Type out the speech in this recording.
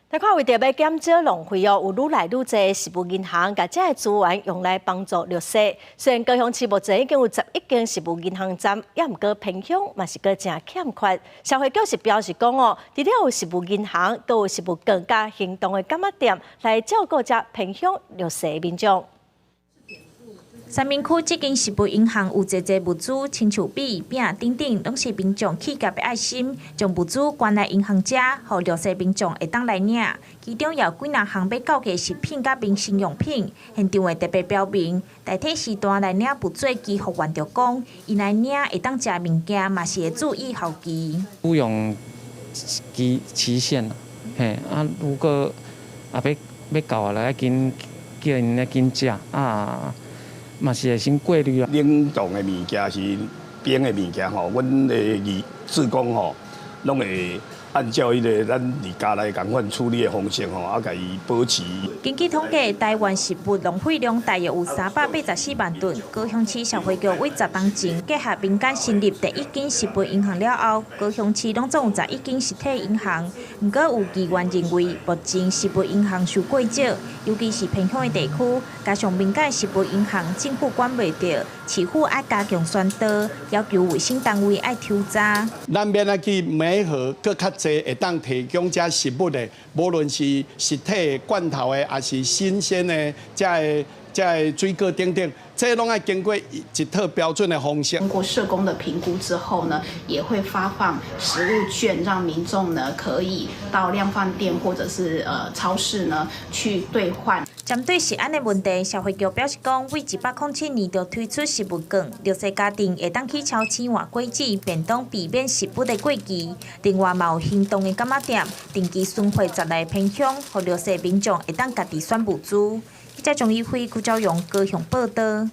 來看，為著欲減少浪費哦，有愈來愈濟食物銀行，共這个資源用來幫助弱勢。雖然高雄市目前已經有11間食物銀行站，猶毋過偏鄉嘛是閣誠欠缺。社會局是表示講哦，除了有食物銀行，閣有食物券佮行動的柑仔店來照顧遮偏鄉弱勢民眾。三民區這間食物銀行有濟濟物資，親像米、餅等等，攏是民眾去夾的愛心，將物資捐來銀行遮，予弱勢民眾會當來領。其中有幾若項欲到期食品佮民生用品，現場會特別標明。代替時段來領物資的居服員就講，𪜶來領會當食物件，嘛是會注意候期。不用期期限，嘿啊，如果啊欲欲到啊，來緊叫𪜶來緊食啊。嘛是會先過濾啊。冷凍的物件是冰的物件吼，阮的義志工吼，攏會按照彼个咱佇家內仝款處理的方式吼，啊，共伊保持。根據統計，台灣食物浪費量大約有384萬噸。高雄市社會局為10冬前結合民間成立第一間食物銀行了後，高雄市攏總有11間實體銀行。毋過有議員認為，目前食物銀行傷過少，尤其是偏鄉的地區，加上民間食物銀行政府管袂著，市府愛加強宣導，要求衛生單位愛抽查。咱欲按怎去媒合閣較濟會當提供遮食物的，無論是實體罐頭的，抑是新鮮的，遮个遮个水果等等，這攏愛經過一套標準的方式。經過社工的評估之後呢，也會發放食物券，讓民眾呢可以到量販店或者是超市呢去兌換。針對食安的問題，社會局表示講，為107年就推出食物券，弱勢家庭會當去超市換果子、便當，避免食物的過期。另外，嘛有行動的柑仔店，定期巡迴16个偏鄉，予弱勢民眾會當家己選物資。記者張一輝、郭昭陽高雄報導。